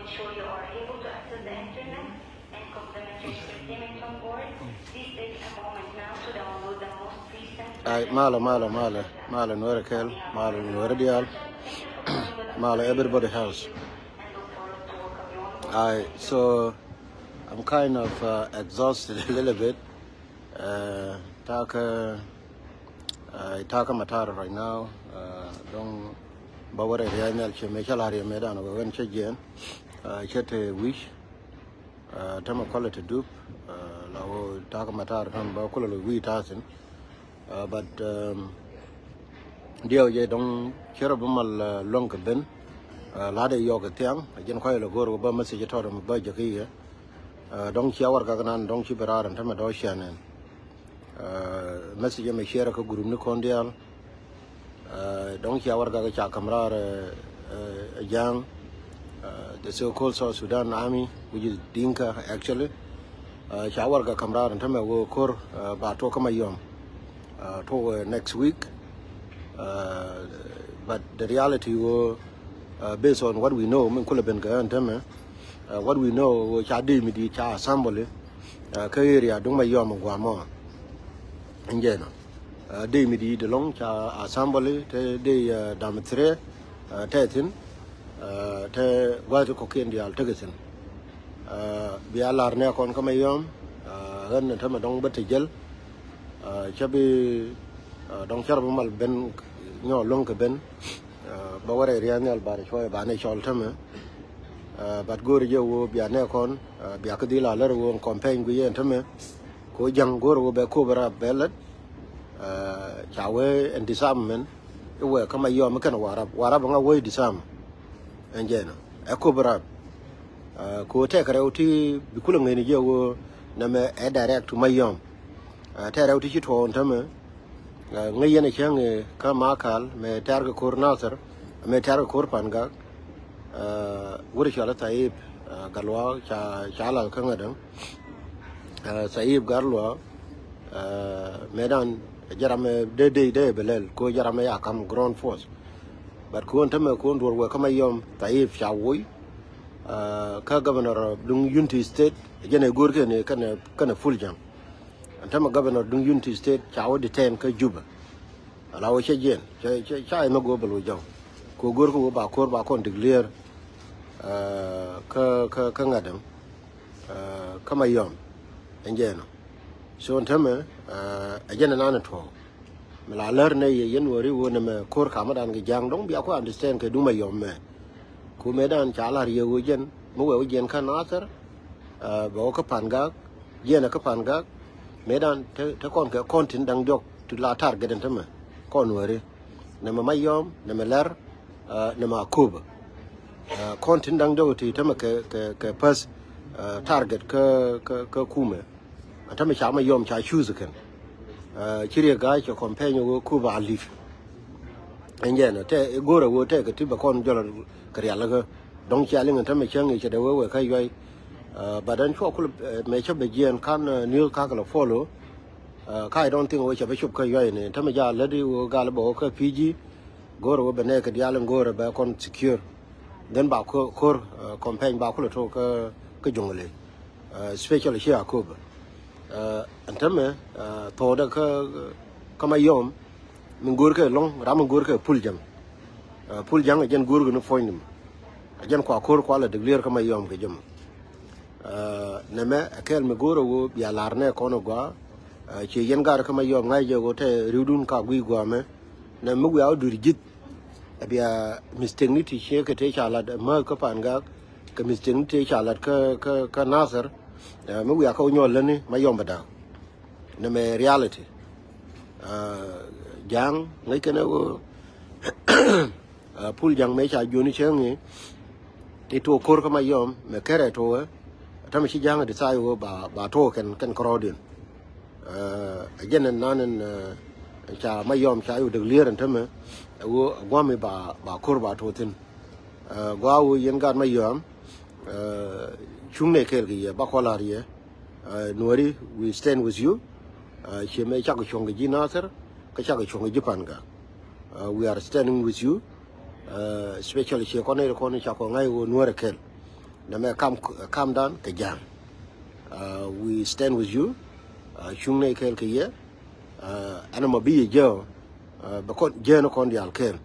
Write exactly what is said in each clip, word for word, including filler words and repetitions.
Ensure you are able to access the internet and complementary entertainment on board. Please take a moment now to download the most recent. Ai, malɛ, malɛ, malɛ, malɛ Nuɛrɛ kɛl, malɛ Nuɛrɛ diaal, malɛ everybody house. Ai, so I'm kind of uh, exhausted a little bit. Uh, takä, uh, takä matar right now. Uh, dɔŋ ba wä rɛy ria̱a̱c nhial ciɛ mëë cä la̱r yɛ mëë dan wä ɣän cä jiɛn. Uh, cä te wi̱c. Uh, tämɛ kɔlɛ te dup. Uh, la wä takä matar tämɛ ba kulɛ lɔ wi̱i̱ ta̱thi̱n. Uh, but um, diɛw jɛ dɔŋ cɛ rɔ bi mal uh, luäŋ kɛ ben. Uh, la̱t ɛ yɔk kɛ thiaŋ a jɛn kɔc lɛ go̱o̱r wä bä message tɔt mɛ bä jɛ kä yɛ. Uh, dɔŋ cia warɛgak nan dɔŋ ci bi raar ɛn tämɛ dɔ̱ cian ɛn. Uh, message ɛmɛ share kä group ni kɔn diaal. Uh, dɔŋ cia warɛgak ca ka̱m raar uh, uh, Ja̱a̱ŋ, uh, the so-called South Sudan Army, which is Dinka actually. Uh, ca warɛgak ka̱m raar ɛn tämɛ wä ko̱r uh, ba tuɔk kä Mayɔm. Uh, tuɔk uh, next week. Uh, but the reality wä uh, based on what we know min kulɛ ben kɛ ɛn tämɛ. Uh, what we know wä ca dee mi di ca assembly uh, kä area duŋ Mayɔm guamɔ. Ɛn jɛnɔ uh, dee mi di di lɔŋ ca assembly te dee uh, dam thire uh, te thin uh, te gua̱th kɔkiɛn diaal tekɛ thin. Uh, bia lar nɛ kɔn kä Mayɔm uh, ɣän tämɛ dɔŋ bä te jel. Uh, cä bi uh, dɔŋ cär bi mal ben nyɔ luäŋ kɛ ben. Uh, ba wä rɛy ria̱a̱n nhial banɛ cuɔyɛ banɛ cɔl tämɛ. Uh, but go̱o̱ri jɛ wä bia nɛ kɔn uh, bia kä dhil a lär wä kɔn pɛny gui yɛn tämɛ. Ko ja̱ŋ go̱o̱ri wä bɛ kop rap bɛ lät. Uh, ca wee ɛn disarmament iwɛ kä Mayɔm ikɛn Warap, Warap ŋa wee disarm. Ɛn jɛnɔ ɛ kop rap. Uh, ko tɛk rɛw ti bi kulɛ ŋeni jɛ wä nɛmɛ ɛ direct to Mayɔm. Uh, tɛk rɛw ti ci tuɔɔk ɛn tämɛ. Uh, ŋäc yɛn ɛ cäŋ ɛ kä Makal mɛ tɛ̈r kɛ ko̱r Nathir mɛ tɛ̈r kɛ ko̱r Pangak. Uh, wur cɔal ɛ Thayip uh, Gatluak ca ca lath kä ŋädäŋ. Uh, Thayip Gatluak uh, mëëdan jɛ ram ɛ dee dee dee bɛ lɛl ko jɛ ram ɛ ya kam ground force. But kuɔn tämɛ kuɔn duɔr wɛ kä Mayɔm Thayip ca woc. Uh, kä governor duŋ Unity State jɛn ɛ go̱o̱r kɛn kɛn kɛn Pul Jaŋ. Ɛn tämɛ governor duŋ Unity State ca wä detain kä Juba. Ala wä cɛ jiɛn ca ca ca ɛmɛ go̱o̱r bɛ loc jɔw. Ko go̱o̱r kä wä ba ko̱r ba kɔn declare uh, kä kä kä ŋa̱t däŋ uh, kä Mayɔm. Ɛn jɛn ɔ. So ɛn tämɛ uh, ɛ jɛn ɛnan ɛ tuɔɔk. Mi la lär nɛ yɛ yɛn wä ri wä nɛmɛ ko̱r kamädan kɛ Ja̱a̱ŋ dɔ̱ŋ bia ku understand kɛ duŋ Mayɔm mɛ. Ku mëëdan ca la̱r yɛ wä jɛn mi wɛ wä jɛn kä Nathir. Uh, bɛ wä kä Pangak jiɛn ɛ kä Pangak. Mëëdan te te kɔn kɛ kɔn tin da̱ŋ diɔk ti la target ɛn tämɛ kɔn wä ri. Nɛmɛ Mayɔm nɛmɛ Lɛr uh, nɛmɛ Akobo. Uh, kɔn tin da̱ŋ diɔk ti tämɛ kɛ kɛ kɛ path uh, target kä kä kä kumɛ. Ɛn tämɛ ca Mayɔm ca choose kɛn. Uh, ci riek ga̱a̱c cɛ campaign wä Akobo a leave. Ɛn jɛn ɔ tɛ go̱o̱rɛ wä tɛ kɛ ti bɛ kɔn jɔl kɛ rialikä. Dɔ̱ŋ cia liŋ ɛn tämɛ cäŋ i̱ cɛ dee wee wee kä yuay. Uh, but ɛn cuɔ kul uh, mɛ cä bɛ jiɛn kan uh, news kakɛ lɛ follow. Uh, ka I don't think wee cɛ bɛ cop kä yuay ni tämɛ ja läti wä gal bɛ wä kä P G. Go̱o̱rɛ wä bɛ nɛɛkɛ diaal in go̱o̱rɛ bɛ kɔn secure. Then ba ko̱r uh, campaign ba kulɛ tok kä kä Jonglei. Uh, especially ci Akobo. Uh, ɛn tämɛ uh, thokdɛ kä kä Mayɔm. Min go̱o̱rkɛ lɔ̱ŋ ram min go̱o̱rkɛ Pul Jaŋ. Uh, Pul Jaŋ ɛ jɛn go̱o̱rkɛ ni puɔ̱ny ni mɛ. Ɛ jɛn kua ko̱r kua la declare kä Mayɔm kɛ jɛ mɔ. Uh, nɛmɛ ɛ kɛɛl mi go̱o̱rɛ wä bia la̱r nɛ kɔn ɛ gɔaa. Uh, ciɛ yɛn ga̱r kä Mayɔm ŋa̱c jɛ wä tɛ riwdun ka gui̱c gɔaa mɛ. Nɛ mi wiaa wä dui̱r ji̱th. Ɛ bia mistake ni ti ciek kɛ tëë ca lat ɛ määth kä Pangak kɛ mistake ni tëë ca lat kä kä kä Nathir. Ɛ mi wiaa kä wä nyɔl lätni Mayɔm bɛ da̱a̱k. Nɛmɛ reality. Ɛ Ja̱a̱ŋ ŋäc kɛn ɛ wä ɛ Pul Jaŋ mëë ca juɔ̱ni cäŋ i̱ i̱ tuɔɔk ko̱r kä Mayɔm mɛ kɛrɛ tuɔɔk ɛ. Tämɛ ci Ja̱a̱ŋ ɛ decide wä ba ba tuɔɔk kɛn kɛn kärɔɔdiɛn. Ɛ jɛn ɛn nan ɛn ɛ ca Mayɔm ca yuk däk lier ɛn tämɛ. Ɛ ɣöö ɛ gua̱a̱mi ba ba ko̱r ba tuɔɔk thi̱n. Ɛ gua̱a̱ ɣöö yɛn gaat Mayɔm. Ɛ cuŋ nɛ kɛɛl kɛ yɛ ba kɔl la̱r yɛ. Ɛ Nuäri, we stand with you. Ɛ ciɛ mɛ cakɔ cuɔ̱ŋ kɛ ji̱ Nathir kä cakɔ cuɔ̱ŋ kɛ ji̱ Pangak. Ɛ we are standing with you. Ɛ especially ciɛ kɔn nɛy kɔn cakɔ ŋa̱c ɣöö Nuäri kɛl. Nɛmɛ kam, kam dan kɛ ja̱a̱ŋ. Uh, we stand with you. Uh, cuŋ nɛ kɛɛl kɛ yɛ. Uh, ɛn ɛmɔ bi yɛ jɛ. Uh, bɛ kɔn jɛ ni kɔn diaal kɛɛl.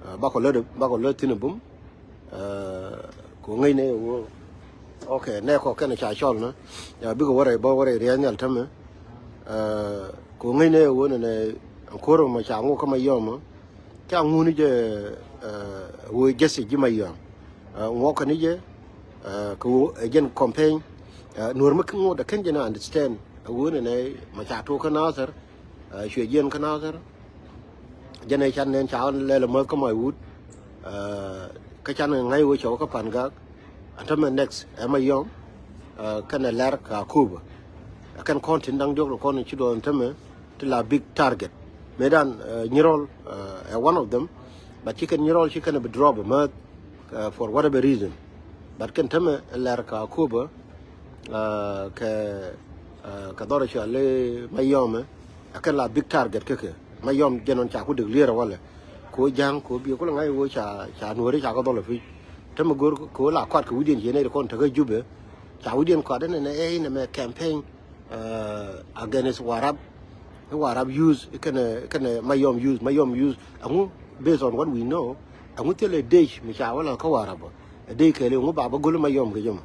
Uh, bakɔ lät, bakɔ lät thin bum. Uh, kɛ ŋäc nɛ wä. Okay, nɛ kɔ kɛn ca cɔl nä. Uh, bikɛ wä rɛy bä wä rɛy riɛth nhial tämɛ. Uh, kɛ ŋäc nɛ wä nɛ nɛ kuɔr mɔ ca ŋu kä Mayɔm. Ca ŋuni jɛ, uh, wä jɛsi ji̱ Mayɔm. Uh, ŋuɔkɛ ni jɛ, uh, kɛ wä ɛ jɛn campaign. Uh, nuɔr mi ŋuɔt ɛ kɛn jɛ na understand. Uh, wä nɛ nɛ ma ca tok kä Nathir. Uh, cuɛ jiɛn kä Nathir. Jɛn ɛ can nɛn ca lɛl ɛ mäth kä Maiwut. Uh, kä can ŋa̱c wä cɔw kä Pangak. Ɛn tämɛ next ɛ Mayɔm. Uh, kɛn ɛ lɛr ka Akobo. Ɛ kɛn kɔn tin da̱ŋ diɔk rɔ kɔn ci duɔth ɛn tämɛ ti la big target. Mëëdan, uh, Nyirol, uh, ɛ one of them. But ci kɛn Nyirol ci kɛn ɛ bi drop ɛ mäth, uh, for whatever reason. But kɛn tämɛ ɛ lɛr ka Akobo, uh, kɛ, uh, kɛ dhɔr cɔal i̱ Mayɔm ɛ. Ɛ kɛn la big target kä kɛ. Mayɔm jɛn ɣän ca ku dek lier ɛ walɛ. Kɛ ɣöö ja̱a̱ŋ kɛ ɣöö biɛ kulɛ ŋa̱c ɣöö ca, ca nuɔ̱ɔ̱ri ca kɛ dhɔl ɛ pi̱c. Tämɛ go̱r kɛ ɣöö la kɔat kɛ wi̱cdiɛn ciɛ nɛy ti kɔn tekä Jubɛ. Ca wi̱cdiɛn kɔat ɛn ɛn ɛ nɛmɛ campaign, uh, against Warap. I̱ Warap youth, i̱ kɛnɛ, kɛnɛ Mayɔm youth, Mayɔm youth. Ɛŋu, based on what we know, ɛŋu thilɛ dec mi ca wä la kä Warap ɔ. Ɛ dec kɛɛli ɛŋu ba bä go̱l Mayɔm kɛ jɛ mɔ.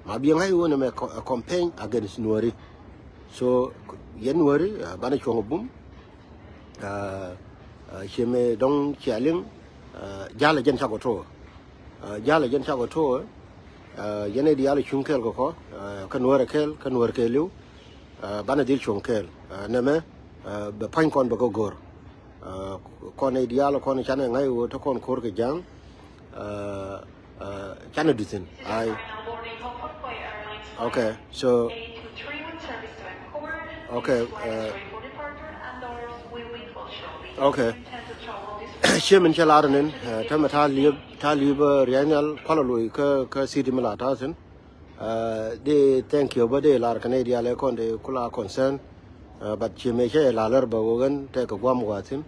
Ma biɛ ŋa̱c ɣöö nɛmɛ co-, a campaign against nuɔ̱ɔ̱ri. So, yɛn nuɔ̱ɔ̱ri, uh, banɛ cuɔ̱ŋ ɛ bum. Uh, uh, ciɛ mëë dɔ̱ŋ cia liŋ, uh, ja̱l ɛ jɛn cakɔ to̱o̱. Uh, ja̱l ɛ jɛn cakɔ to̱o̱, uh, yɛn ɛ diaal ɛ cuŋ kɛɛl kɛ kɔ, uh, kä nuɔ̱ɔ̱r ɛ kɛɛl, kä nuɔ̱ɔ̱r kɛɛliw, uh, banɛ dhil cuŋ kɛɛl. Uh, nɛmɛ, uh, bɛ pa̱ny kɔn bɛ kɛ go̱r. Uh, kɔn ɛ diaal kɔn canɛ ŋa̱c ɣöö te kɔn ko̱r kɛ ja̱a̱ŋ, uh, uh, canɛ duth thi̱n. Ai. Okay, so, okay, uh, okay. Ciɛ min cɛ lar nin, uh, tämɛ ta̱a̱ li̱ep, ta̱a̱ li̱ep, uh, ria̱c nhial kualɛ loc kä, kä city mi la ta̱a̱ thi̱n. Uh, dee thank you bä dee lar kɛ nɛy diaal ɛ kɔn dee kula concern. Uh, but ciɛ mëë cä yɛ la lär bä wä ɣän tɛk kɛ gua̱a̱m wa thi̱n.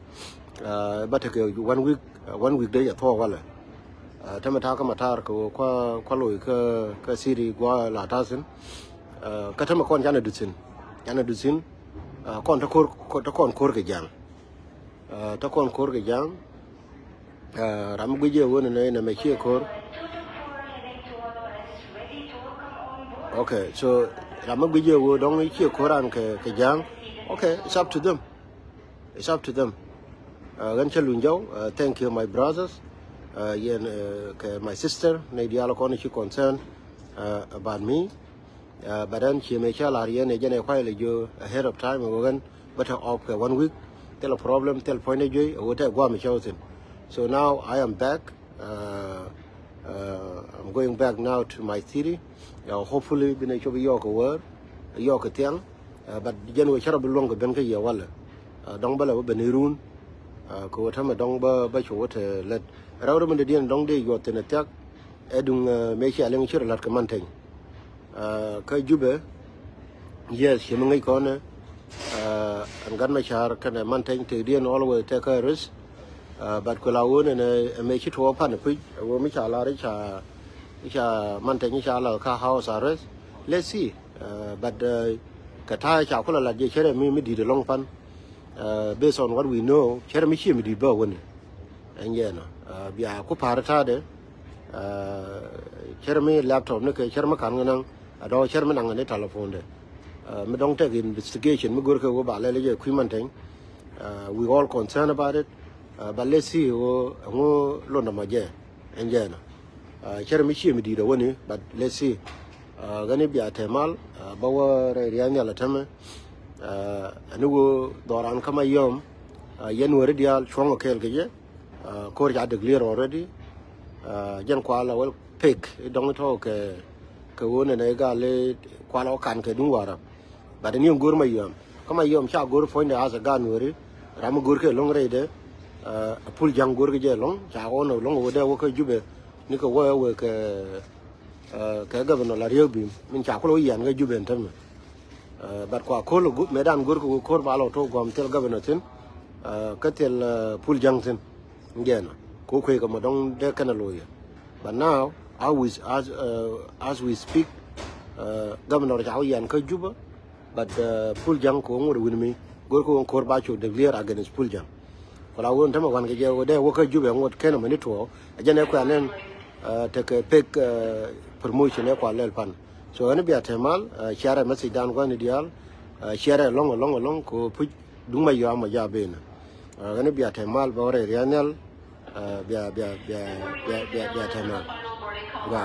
Uh, bä tekɛ one week, uh, one week dee yɛ thuɔɔk walɛ. Uh, tämɛ ta̱a̱ kä Matar kɛ wä kua, kua loc kä, kä city gua̱a̱ la ta̱a̱ thi̱n. Uh, kä tämɛ kɔn canɛ duth thi̱n. Canɛ duth thi̱n. Uh, kɔn te ko̱r, te kɔn ko̱r kɛ ja̱a̱ŋ. Uh, te kɔn ko̱r kɛ ja̱a̱ŋ. Uh, ram mi guic jɛ wä ni nɛ, nɛ mɛ ciɛ ko̱r. Okay, so ram mi guic jɛ wä dɔŋ ciɛ ko̱r an kɛ, kɛ ja̱a̱ŋ. Okay, it's up to them. It's up to them. Uh, ɣän cä luny jɔw, uh, thank you my brothers. Uh, yɛn, uh, kɛ my sister, nɛy diaal kɔn ci concern, uh, about me. Uh, but then ciɛ mëë cä lar yɛn ɛ jɛn ɛ kuay lɛ jiö ahead of time ɛ wä ɣän bä te off kɛ one week. Thil problem, thil puɔ̱nydɛ juey ɛ wä te guam ɛ cä wä thi̱n. So now I am back. Uh, uh, I'm going back now to my city. Uh, hopefully binɛ cop yɔɔk ɛ wäär, yɔɔk ɛ thiaŋ. Uh, but jɛn wä cä rɔ bi luɔ̱ŋ kɛ ben kä yɛ walɛ. Uh, dɔ̱ŋ bä lɛ wä ben irun. Uh, kɛ wä tämɛ dɔ̱ŋ bä, bä cu wä te lät. Rɛw rɛ min dee diɛn dɔ̱ŋ dee yuɔth thi̱n ɛ thiak. Ɛ duŋ, uh, mëë cia liŋ ci rɔ la̱t kɛ Manteny. Uh, kä Jubɛ, yes, ci mi ŋäc kɔn ɛ, uh, ɛn Gat Macar kɛnɛ Manteny tëkdiɛn always tëkä risk. Uh, but kuɛ la wä nɛnɛ ɛ mëë ci tuɔɔk pan ɛ puc ɛ wä mi ca lar i̱ ca, i̱ ca Manteny i̱ ca la kä house arrest. Let's see. Uh, but, uh, kɛ ta̱a̱ ca kulɛ lat jɛ cärɛ mi, mi di̱i̱t ɛlɔ̱ŋ pan. Uh, based on what we know, cärɛ mi ciɛ mi di̱i̱t bä wäni. Ɛn jɛɛnɔ, uh, bia ku pa̱a̱r ta̱a̱dɛ. Uh, cärɛ mi laptop ni kɛ cärɛ mi ka̱n kɛ naŋ. Adɔ̱ cärɛ mi naŋ ni telephone dɛ. Uh, mi dɔ̱ŋ tɛk investigation mi görkɛ wä ba lɛl jɛ kui̱ Manteny. Uh, we all concerned about it. Uh, but let's see wä ɛŋu lundä mɔ jɛ. Ɛn jɛɛnɔ. Uh, cärɛ mi ciɛ mi di̱i̱t ɛ wäni, but let's see. Uh, ɣän i̱ bia te mal, uh, bä wä rɛy ria̱a̱n nhial ɛ tämɛ. Uh, ɛn i̱ wä dhɔran kä Mayɔm, uh, yɛn wä ri diaal cuɔ̱ŋ ɛ kɛɛl kɛ jɛ. Uh, ko̱r ca declare already. Uh, jɛn kual ɛ wä pek i̱ dɔ̱ŋ i̱ tɔ̱ kɛ, kɛ wä nɛnɛ i̱ gal i̱ kual ɛ wä kan kɛ duŋ Warap. But ni go̱r Mayɔm. Kä Mayɔm ca go̱r puɔ̱nydɛ as a gan weri. Ram mi go̱r kɛ lo̱ŋ rɛydɛ. Uh, Pul Ja̱ŋ go̱r kɛ jɛ lo̱ŋ. Ca ɣɔn lo̱ŋ wä dee wä kä Jubɛ. Ni kɛ wä wä kɛ, uh, kɛ governor la Riek Bim. Min ca kulɛ wä yian kɛ Jubɛ ɛn tämɛ. Uh, but kua ko̱l gu-, mëëdan go̱r kɛ wä ko̱r ba lɔ tok guam thil governor thi̱n. Uh, kä thil, uh, Pul Ja̱ŋ thi̱n. Jɛn. Ko kuek kɛ mɔ dɔ̱ŋ dee kɛn a loyɛ. But now, As we, as, uh, as we speak, uh, governor ca wä yan kä Juba, but, uh, Pul Jaŋ kɛ wä ŋot wi̱n mi go̱r kɛ wä ko̱r ba cu declare against Pul Jaŋ. Kula wä tämɛ wan kɛ jɛ wä dee wä kä Juba ŋot kɛn mɛ ni tuɔ a jɛn ɛ kua nɛn, uh, tekɛ pek, uh, promotion ɛ kua lɛl pan. So ɣän bia te mal, uh, share message dan gua̱n ni diaal, uh, share along along along ko puc duŋ ma yɔa ma ja ben. Uh, ɣän bia te mal bɛ wä rɛ rianial, uh, bia, bia, bia, bia, bia, bia te mal. Bia.